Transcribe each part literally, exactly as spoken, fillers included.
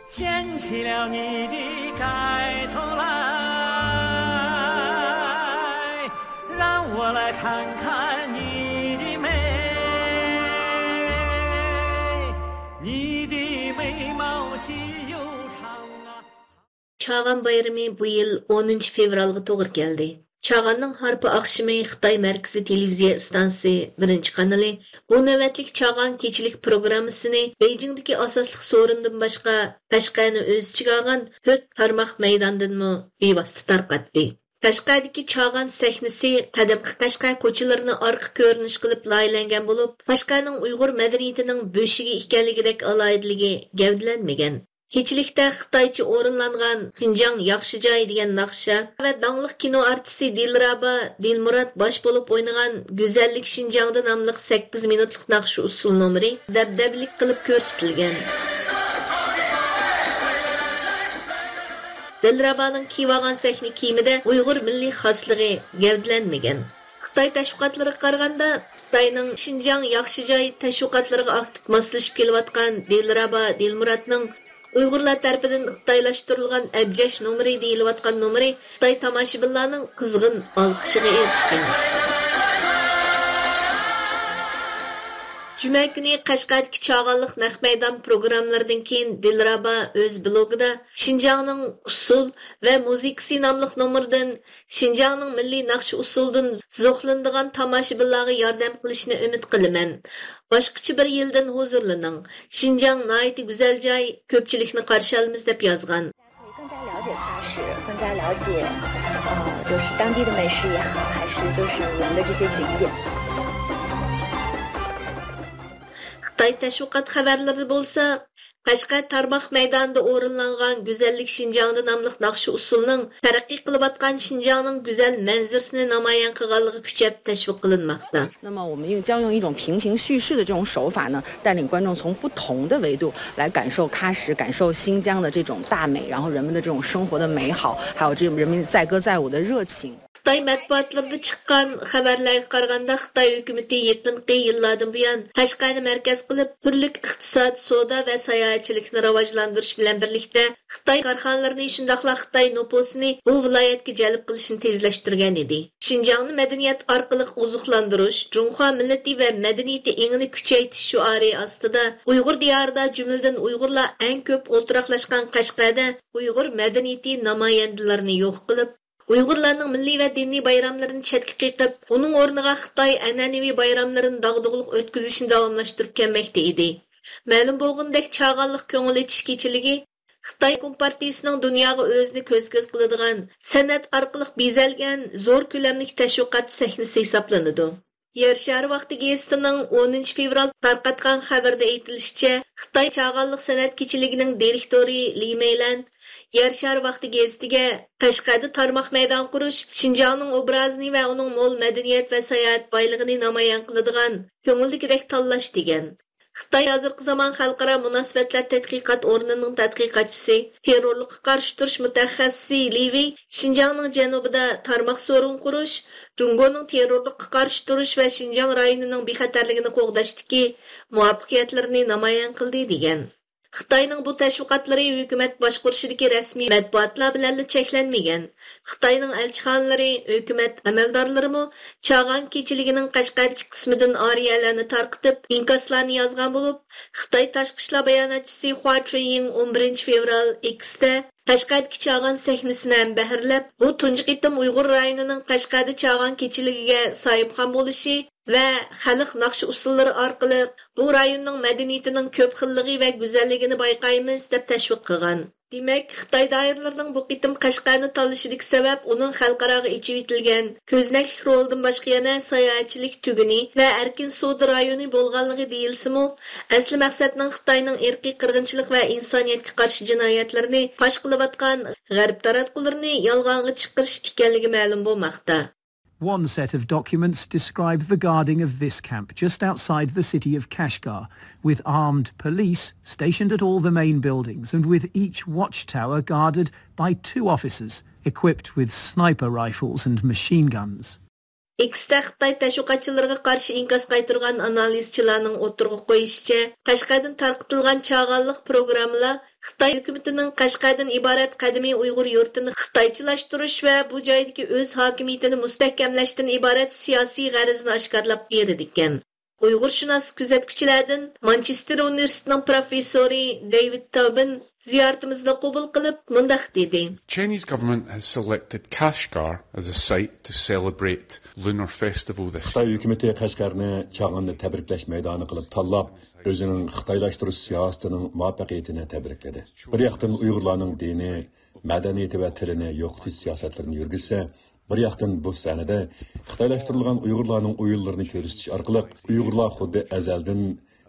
想起了你的铠头来，让我来看看你的眉，你的眉毛细又长啊。 چاغان بايرىمى بۇ يىل ئونىنچى فېۋرالغا توغرا كەلدى. چاغاننىڭ ھارپا ئاخشىمى خىتاي مەركىزىي تېلېۋىزىيە ئىستانسىسى بىرىنچى قانىلى بۇ نۆۋەتلىك چاغان كېچىلىك پروگراممىسىنى بېيجىڭدىكى ئاساسلىق سورۇندىن باشقا، قەشقەرنى ئۆز ئىچىگە ئالغان تۆت تارماق مەيداندىنمۇ بىۋاسىتە تارقاتتى. قەشقەردىكى چاغان سەھنىسى قەدىمكى قەشقەر كوچىلىرىنى ئارقا كۆرۈنۈش قىلىپ لايىھەلەنگەن بولۇپ، قەشقەرنىڭ ئۇيغۇر مەدەنىيىتىنىڭ بۆشۈكى ئىكەنلىكىدەك ئالاھىدىلىكى گەۋدىلەنمىگەن. كېچىلىكتە خىتايچە ئورۇنلانغان شىنجاڭ ياخشى جاي دېگەن ناخشا ۋە داڭلىق كىنو ئارتىسى دىلرابا دىلمۇرات باش بولۇپ ئوينىغان گۈزەللىك شىنجاڭدا ناملىق سەككىز مىنۇتلۇق ناخشا ئۇسسۇل نومۇرى دەبدەبىلىك قىلىپ كۆرسىتىلگەن. دىلرابانىڭ كىيىۋالغان سەھنە كىيىمىدە ئۇيغۇر مىللىي خاسلىقى گەۋدىلەنمىگەن. خىتاي تەشۋىقاتلىرىغا قارىغاندا، خىتاينىڭ شىنجاڭ ياخشى جاي تەشۋىقاتلىرىغا ئاكتىپ ماسلىشىپ كېلىۋاتقان دىلرابا دىلمۇراتنىڭ ئۇيغۇرلار تەرىپىدىن خىتايلاشتۇرۇلغان ئەبجەش نومۇرى دېيىلىۋاتقان نومۇرى خىتاي تاماشىبىنلارنىڭ قىزغىن ئالقىشىغا ئېرىشكەن. جۈمە كۈنى قەشقەردىكى چاغانلىق نەق مەيدان پروگراممىلىرىدىن كېيىن دىلرابا ئۆز بلوگىدا شىنجاڭنىڭ ئۇسسۇل ۋە مۇزىكىسى ناملىق نومۇردىن شىنجاڭنىڭ مىللىي ناخشا ئۇسسۇلىدىن زوقلىنىدىغان تاماشىبىنلارغا ياردەم قىلىشىنى ئۈمىد قىلىمەن. باشقىچە بىر يىلدىن ھۇزۇرلىنىڭ. شىنجاڭ ناھايىتى گۈزەل جاي، كۆپچىلىكنى قارشى ئالىمىز، دەپ يازغان. 更加了解大使，更加了解，呃，就是当地的美食也好，还是就是我们的这些景点。 خىتاي تەشۋىقات خەۋەرلىرىدە بولسا، قەشقەر تارماق مەيدانىدا ئورۇنلانغان گۈزەللىك شىنجاڭدا ناملىق ناخشا ئۇسسۇلنىڭ تەرەققىي قىلىۋاتقان شىنجاڭنىڭ گۈزەل مەنزىرىسىنى نامايان قىلغانلىقى كۈچەپ تەشۋىق قىلىنماقتا. 那么我们用将用一种平行叙事的这种手法呢，带领观众从不同的维度来感受喀什，感受新疆的这种大美，然后人们的这种生活的美好，还有这种人民载歌载舞的热情。 خىتاي مەتبۇئاتلىرىدا چىققان خەۋەرلەرگە قارىغاندا، خىتاي ھۆكۈمىتى يېقىنقى يىللاردىن بۇيان قەشقەرنى مەركەز قىلىپ، تۈرلۈك ئىقتىساد، سودا ۋە ساياھەتچىلىكنى راۋاجلاندۇرۇش بىلەن بىرلىكتە، خىتاي كارخانىلىرىنى، شۇنداقلا خىتاي نوپۇسىنى بۇ ۋىلايەتكە جەلپ قىلىشنى تېزلەشتۈرگەن ئىدى. شىنجاڭنى مەدەنىيەت ئارقىلىق ئوزۇقلاندۇرۇش، جۇڭخۇا مىللىتى ۋە مەدەنىيىتى ئېڭىنى كۈچەيتىش شوئارى ئاستىدا، ئۇيغۇر دىيارىدا، جۈملىدىن ئۇيغۇرلار ئەڭ كۆپ ئولتۇراقلاشقان قەشقەردە ئۇيغۇر مەدەنىيىتى نامايەندىلىرىنى يوق قىلىپ، ئۇيغۇرلارنىڭ مىللىي ۋە دىنىي بايراملىرىنى چەتكە قېقىپ، ئۇنىڭ ئورنىغا خىتاي ئەنئەنىۋى بايراملىرىنى داغدۇغىلىق ئۆتكۈزۈشنى داۋاملاشتۇرۇپ كەلمەكتە ئىدى. مەلۇم بولغىنىدەك، چاغانلىق كۆڭۈل ئېچىش كېچىلىكى خىتاي كومپارتىيىسىنىڭ دۇنياغا ئۆزىنى كۆز-كۆز قىلىدىغان سەنئەت ئارقىلىق بېزەلگەن زور كۆلەملىك تەشۋىقات سەھنىسى ھېسابلىنىدۇ. يەر شارى ۋاقتى گېزىتىنىڭ ئونىنچى فېۋرال تارقاتقان خەۋىرىدە ئېيتىلىشىچە، خىتاي چاغانلىق سەنئەت كېچىلىكىنىڭ دىرېكتورى لى مېيلەن يەر شارى ۋاقتى گېزىتىگە قەشقەردە تارماق مەيدان قۇرۇش شىنجاڭنىڭ ئوبرازىنى ۋە ئۇنىڭ مول مەدەنىيەت ۋە ساياھەت بايلىقىنى نامايان قىلىدىغان كۆڭۈلدىكىدەك تاللاش دېگەن. خىتاي ھازىرقى زامان خەلقئارا مۇناسىۋەتلەر تەتقىقات ئورنىنىڭ تەتقىقاتچىسى، تېررورلۇققا قارشى تۇرۇش مۇتەخەسسىسى لى ۋېي شىنجاڭنىڭ جەنۇبىدا تارماق سورۇن قۇرۇش، جۇڭگونىڭ تېررورلۇققا قارشى تۇرۇش ۋە شىنجاڭ رايونىنىڭ بىخەتەرلىكىنى قوغداشتىكى مۇۋەپپەقىيەتلىرىنى نامايان قىلدى، دېگەن. خىتاينىڭ بۇ تەشۋىقاتلىرى ھۆكۈمەت باشقۇرۇشىدىكى رەسمىي مەتبۇئاتلار بىلەنلا چەكلەنمىگەن. خىتاينىڭ ئەلچىخانىلىرى، ھۆكۈمەت ئەمەلدارلىرىمۇ چاغان كېچىلىكىنىڭ قەشقەردىكى قىسمىدىن ئارىيەلەرنى تارقىتىپ، ئىنكاسلارنى يازغان بولۇپ، خىتاي تاشقى ئىشلار باياناتچىسى خۇا چۈنيىڭ ئون بىرىنچى فېۋرال ئېكستا قەشقەردىكى چاغان سەھنىسىنى ھەمبەھىرلەپ، بۇ تۇنجى قېتىم ئۇيغۇر رايونىنىڭ قەشقەردە چاغان كېچىلىكىگە ساھىبخان بولۇشى ۋە خەلق ناخشا ئۇسسۇللىرى ئارقىلىق بۇ رايوننىڭ مەدەنىيىتىنىڭ كۆپ خىللىقى ۋە گۈزەللىكىنى بايقايمىز، دەپ تەشۋىق قىلغان. دېمەك، خىتاي دائىرىلىرىنىڭ بۇ قېتىم قەشقەرنى تاللىشىدىكى سەۋەب ئۇنىڭ خەلقئاراغا ئېچىۋېتىلگەن كۆزنەكلىك رولىدىن باشقا يەنە ساياھەتچىلىك تۈگۈنى ۋە ئەركىن سودا رايونى بولغانلىقى دېيىلسىمۇ، ئەسلى مەقسەتنىڭ خىتاينىڭ ئىرقىي قىرغىنچىلىق ۋە ئىنسانىيەتكە قارشى جىنايەتلىرىنى پاش قىلىۋاتقان غەرب تاراتقۇلىرىنى يالغانغا چىقىرىش ئىكەنلىكى مەلۇم بولماقتا. One set of documents described the guarding of this camp just outside the city of Kashgar, with armed police stationed at all the main buildings and with each watchtower guarded by two officers equipped with sniper rifles and machine guns. ئېكستە خىتاي تەشۋىقاتچىلىرىغا قارشى ئىنكاس قايتۇرغان ئانالىزچىلارنىڭ ئوتتۇرىغا قويۇشىچە، قەشقەردىن تارقىتىلغان چاغانلىق پروگراممىلا خىتاي ھۆكۈمىتىنىڭ قەشقەردىن ئىبارەت قەدىمىي ئۇيغۇر يۇرتىنى خىتايچىلاشتۇرۇش ۋە بۇ جايدىكى ئۆز ھاكىمىيىتىنى مۇستەھكەملەشتىن ئىبارەت سىياسىي غەرىزىنى ئاشكارىلاپ بېرىدىكەن. ئۇيغۇرشۇناس كۆزەتكۈچىلەردىن مانچېستېر ئۇنىۋېرسىتېتىنىڭ پروفېسسورى دېۋىد تابىن زىيارىتىمىزنى قوبۇل قىلىپ مۇنداق دېدى. Chinese government has selected Kashgar as a site to celebrate Lunar Festival this year. خىتاي ھۆكۈمىتى قەشقەرنى چاغاننى تەبرىكلەش مەيدانى قىلىپ تاللاپ، ئۆزىنىڭ خىتايلاشتۇرۇش سىياسىتىنىڭ مۇۋەپپەقىيىتىنى تەبرىكلىدى. بىر ياقتىن ئۇيغۇرلارنىڭ دىنى، مەدەنىيىتى ۋە تىلىنى يوقىتىش سىياسەتلىرىنى يۈرگۈزسە، بىر ياقتىن بۇ سەھنىدە خىتايلاشتۇرۇلغان ئۇيغۇرلارنىڭ ئويۇنلىرىنى كۆرسىتىش ئارقىلىق ئۇيغۇرلار خۇددى ئەزەلدىن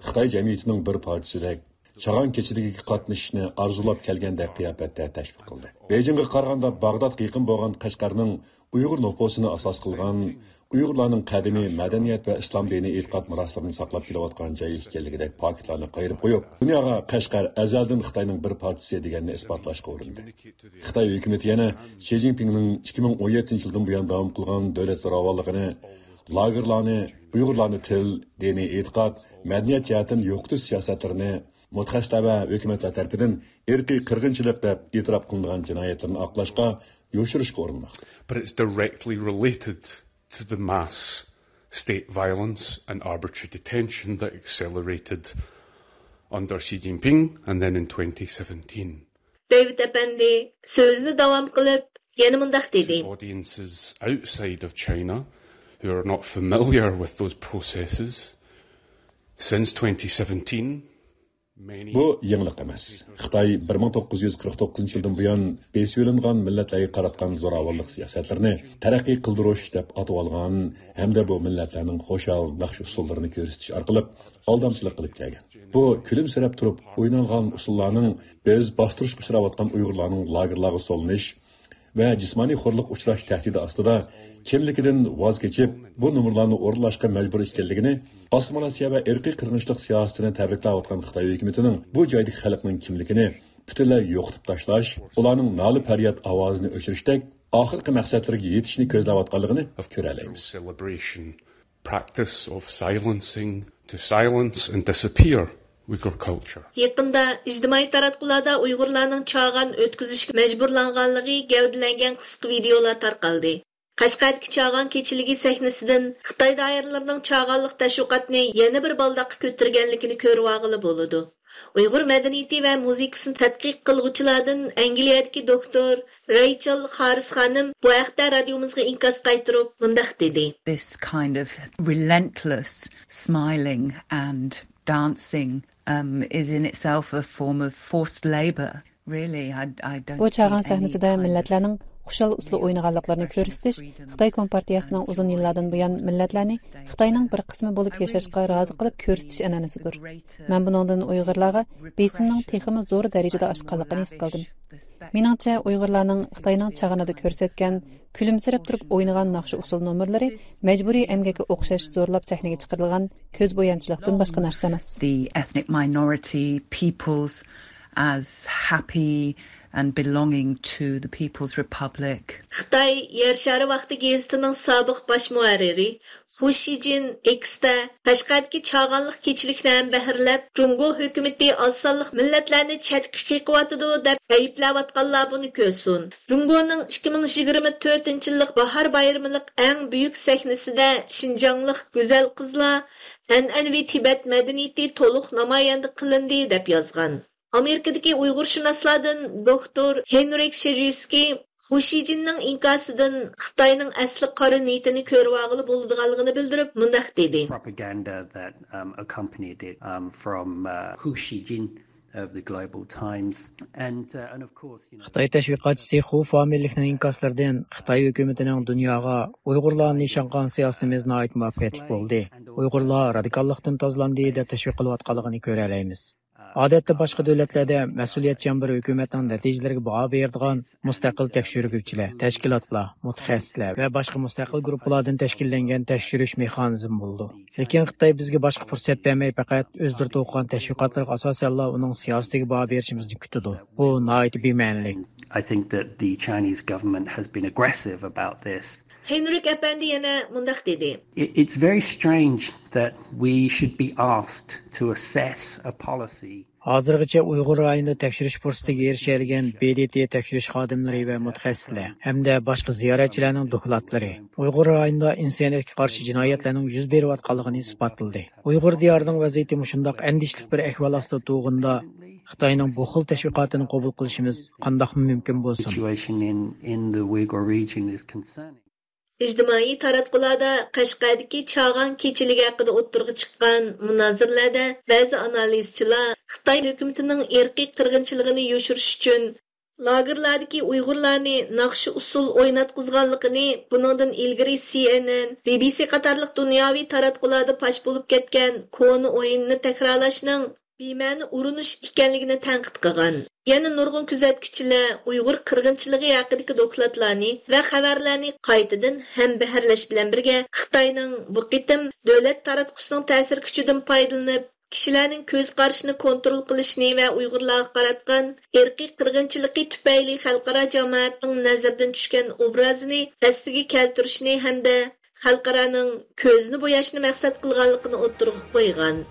خىتاي جەمئىيىتىنىڭ بىر پارچىسىدەك چاغان كېچىلىكىگە قاتنىشىشنى ئارزۇلاپ كەلگەندەك قىياپەتتە تەشۋىق قىلدى. بېيجىڭغا قارىغاندا باغدادقا يېقىن بولغان قەشقەرنىڭ ئۇيغۇر نوپۇسىنى ئاساس قىلغان ئۇيغۇرلارنىڭ قەدىمىي مەدەنىيەت ۋە ئىسلام دىنىي ئېتىقاد مىراسلىرىنى ساقلاپ كېلىۋاتقان جايى ئىكەنلىكىدەك پاكىتلارنى قايرىپ قويۇپ، دۇنياغا قەشقەر ئەزەلدىن خىتاينىڭ بىر پارچىسى دېگەننى ئىسپاتلاشقا ئۇرۇندى. خىتاي ھۆكۈمىتى يەنە شى جىنپىڭنىڭ ئىككى مىڭ ئون يەتتىنچى يىلدىن بۇيان داۋام قىلغان دۆلەت زوراۋانلىقىنى، لاگېرلارنى، ئۇيغۇرلارنى تىل، دىنىي ئېتىقاد، مەدەنىيەت جەھەتتىن يوقىتىش سىياسەتلىرىنى مۇتەخەسسىسلەر ۋە ھۆكۈمەتلەر تەرىپىدىن ئىرقىي قىرغىنچىلىق دەپ ئېتىراپ قىلىنىدىغان جىنايەتلىرىنى ئاقلاشقا يوشۇرۇشقا ئۇرۇنماقتا. But it's directly related to the mass state violence and arbitrary detention that accelerated under Xi Jinping and then in twenty seventeen. دېۋىد ئەپەندى سۆزىنى داۋام قىلىپ يەنە مۇنداق دېدى. Audiences outside of China who are not familiar with those processes, since twenty seventeen, بۇ يېڭىلىق ئەمەس. خىتاي بىر مىڭ توققۇز يۈز قىرىق توققۇزىنچى يىلدىن بۇيان بېسىۋېلىنغان مىللەتلەرگە قاراتقان زوراۋانلىق سىياسەتلىرىنى تەرەققىي قىلدۇرۇش دەپ ئاتىۋالغان ھەمدە بۇ مىللەتلەرنىڭ خۇشال ناخشا ئۇسسۇللىرىنى كۆرسىتىش ئارقىلىق ئالدامچىلىق قىلىپ كەلگەن. بۇ كۈلۈمسىرەپ تۇرۇپ ئوينالغان ئۇسسۇللارنىڭ بىز باستۇرۇشقا ئۇچراۋاتقان ئۇيغۇرلارنىڭ لاگېرلارغا سولىنىش، ۋە جىسمانىي خورلۇققا ئۇچراش تەھدىتى ئاستىدا كىملىكىدىن ۋاز كېچىپ، بۇ نومۇرلارنى ئورۇنلاشقا مەجبۇر ئىكەنلىكىنى، ئاسسىمىلياتسىيە ۋە ئىرقىي قىرغىنچىلىق سىياسىتىنى تەبرىكلەۋاتقان خىتاي ھۆكۈمىتىنىڭ بۇ جايدىكى خەلقنىڭ كىملىكىنى پۈتۈنلەي يوقىتىپ تاشلاش، ئۇلارنىڭ نالە-پەرياد ئاۋازىنى ئۆچۈرۈشتەك ئاخىرقى مەقسەتلىرىگە يېتىشنى كۆزلەۋاتقانلىقىنى كۆرەلەيمىز. Practice of silencing to silence and disappear Uyghur culture. يېقىندا ئىجتىمائىي تاراتقۇلاردا ئۇيغۇرلارنىڭ چاغان ئۆتكۈزۈشكە مەجبۇرلانغانلىقى گەۋدىلەنگەن قىسقا ۋىدىيولار تارقالدى. قەشقەردىكى چاغان كېچىلىكى سەھنىسىدىن خىتاي دائىرىلىرىنىڭ چاغانلىق تەشۋىقاتنى يەنە بىر بالداققا كۆتۈرگەنلىكىنى كۆرۈۋالغىلى بولىدۇ. ئۇيغۇر مەدەنىيىتى ۋە مۇزىكىسىنى تەتقىق قىلغۇچىلاردىن ئەنگلىيەدىكى دوكتور رەيچېل خارىس خانىم بۇ ھەقتە رادىيومىزغا ئىنكاس قايتۇرۇپ مۇنداق دېدى. This kind of relentless smiling and dancing, um, is in itself a form of forced labor. Really, I, I don't بۇ see چاغان any سەھنىسىدە kind of مىللەتلەرنىڭ خۇشال ئۇسسۇل ئوينىغانلىقلىرىنى كۆرسىتىش خىتاي كومپارتىيەسىنىڭ ئۇزۇن يىللاردىن بۇيان مىللەتلەرنى خىتاينىڭ بىر قىسمى بولۇپ ياشاشقا رازى قىلىپ كۆرسىتىش ئەنئەنىسىدۇر. مەن بۇنىڭدىن ئۇيغۇرلارغا بېسىمنىڭ تېخىمۇ زور دەرىجىدە ئاشقانلىقىنى ھېس قىلدىم. مېنىڭچە، ئۇيغۇرلارنىڭ خىتاينىڭ چاغىنىدا كۆرسەتكەن، كۈلۈمسىرەپ تۇرۇپ ئوينىغان ناخشا ئۇسسۇل نومۇرلىرى مەجبۇرىي ئەمگەككە ئوخشاش زورلاپ سەھنىگە چىقىرىلغان كۆز بويامچىلىقتىن باشقا نەرسە ئەمەس. The ethnic minority peoples as happy and belonging to the People's Republic. خىتاي يەر شارى ۋاقتى گېزىتىنىڭ سابىق باش مۇھەررىرى خۇ شىجىن ئېكستا قەشقەردىكى چاغانلىق كېچىلىكتىن بەھرىلەپ، جۇڭگو ھۆكۈمىتى ئاز سانلىق مىللەتلەرنى چەتكە قېقىۋاتىدۇ دەپ ئەيىبلەۋاتقانلار بۇنى كۆرسۇن. جۇڭگونىڭ ئىككى مىڭ يىگىرمە تۆتىنچى يىللىق باھار بايرىمىلىق ئەڭ بۈيۈك سەھنىسىدە شىنجاڭلىق گۈزەل قىزلار، ئەنئەنىۋى تىبەت مەدەنىيىتى تولۇق نامايەندە قىلىندى، دەپ يازغان. ئامېرىكىدىكى ئۇيغۇرشۇناسلاردىن دوكتور ھېنرىك شېرژىسكىي خۇ شىجىننىڭ ئىنكاسىدىن خىتاينىڭ ئەسلى قارا نىيىتىنى كۆرۈۋالغىلى بولىدىغانلىقىنى بىلدۈرۈپ مۇنداق دېدى. Propaganda that, um, accompanied it, um, from, uh, Hu Shijin of the Global Times. And, uh, and of course, you know, خىتاي تەشۋىقاتچىسى خۇ فامىلىلىكنىڭ ئىنكاسلىرىدىن خىتاي ھۆكۈمىتىنىڭ دۇنياغا ئۇيغۇرلارنى نىشان قىلغان سىياسىتىمىز ناھايىتى مۇۋەپپەقىيەتلىك بولدى، ئۇيغۇرلار رادىكاللىقتىن تازىلاندى دەپ تەشۋىق قىلىۋاتقانلىقىنى كۆرەلەيمىز. ئادەتتە باشقا دۆلەتلەردە مەسئۇلىيەتچان بىر ھۆكۈمەتنىڭ نەتىجىلىرىگە باھا بېرىدىغان مۇستەقىل تەكشۈرگۈچىلەر، تەشكىلاتلار، مۇتەخەسسىسلەر ۋە باشقا مۇستەقىل گۇرۇپپىلاردىن تەشكىللەنگەن تەكشۈرۈش مېخانىزمى بولىدۇ. لېكىن خىتاي بىزگە باشقا پۇرسەت بەرمەي، پەقەت ئۆزلىرى توقۇغان تەشۋىقاتلىرىغا ئاساسەنلا ئۇنىڭ سىياسىتىگە باھا بېرىشىمىزنى كۈتىدۇ. بۇ ناھايىتى بىمەنىلىك. I think that the Chinese government has been aggressive about this. ھېنرىك ئەپەندى يەنە مۇنداق دېدى. It- It's very strange that we should be asked to assess a policy. ھازىرغىچە ئۇيغۇر رايونىدا تەكشۈرۈش پۇرسىتىگە ئېرىشەلىگەن ب د ت تەكشۈرۈش خادىملىرى ۋە مۇتەخەسسىسلەر ھەمدە باشقا زىيارەتچىلەرنىڭ دوكلاتلىرى ئۇيغۇر رايونىدا ئىنسانىيەتكە قارشى جىنايەتلەرنىڭ يۈز بېرىۋاتقانلىقىنى ئىسپاتلىدى. ئۇيغۇر دىيارىنىڭ ۋەزىيىتى مۇشۇنداق ئەندىشىلىك بىر ئەھۋال ئاستىدا تۇرغىنىدا، خىتاينىڭ بۇ خىل تەشۋىقاتىنى قوبۇل قىلىشىمىز قانداقمۇ مۇمكىن بولسۇن؟ Situation in, in the Uyghur region is concerning. ئىجتىمائىي تاراتقۇلاردا قەشقەردىكى چاغان كېچىلىكى ھەققىدە ئوتتۇرىغا چىققان مۇنازىرىلەردە بەزى ئانالىزچىلار خىتاي ھۆكۈمىتىنىڭ ئىرقىي قىرغىنچىلىقىنى يوشۇرۇش ئۈچۈن لاگېرلاردىكى ئۇيغۇرلارنى ناخشا ئۇسسۇل ئويناتقۇزغانلىقىنى، بۇنىڭدىن ئىلگىرى سي ئېن ئېن، بى بى سى قاتارلىق دۇنياۋى تاراتقۇلاردا پاش بولۇپ كەتكەن كونا ئويۇننى تەكرارلاشنىڭ بىمەنە ئۇرۇنۇش ئىكەنلىكىنى تەنقىد قىلغان. يەنە نۇرغۇن كۆزەتكۈچىلەر ئۇيغۇر قىرغىنچىلىقى ھەققىدىكى دوكلاتلارنى ۋە خەۋەرلەرنى قايتىدىن ھەمبەھىرلەش بىلەن بىرگە، خىتاينىڭ بۇ قېتىم دۆلەت تاراتقۇسىنىڭ تەسىر كۈچىدىن پايدىلىنىپ، كىشىلەرنىڭ كۆز قارىشىنى كونترول قىلىشنى ۋە ئۇيغۇرلارغا قاراتقان ئىرقىي قىرغىنچىلىقى تۈپەيلى خەلقئارا جامائەتنىڭ نەزىرىدىن چۈشكەن ئوبرازىنى ئەسلىگە كەلتۈرۈشنى ھەمدە خەلقئارانىڭ كۆزىنى بوياشنى مەقسەت قىلغانلىقىنى ئوتتۇرىغا قويغان.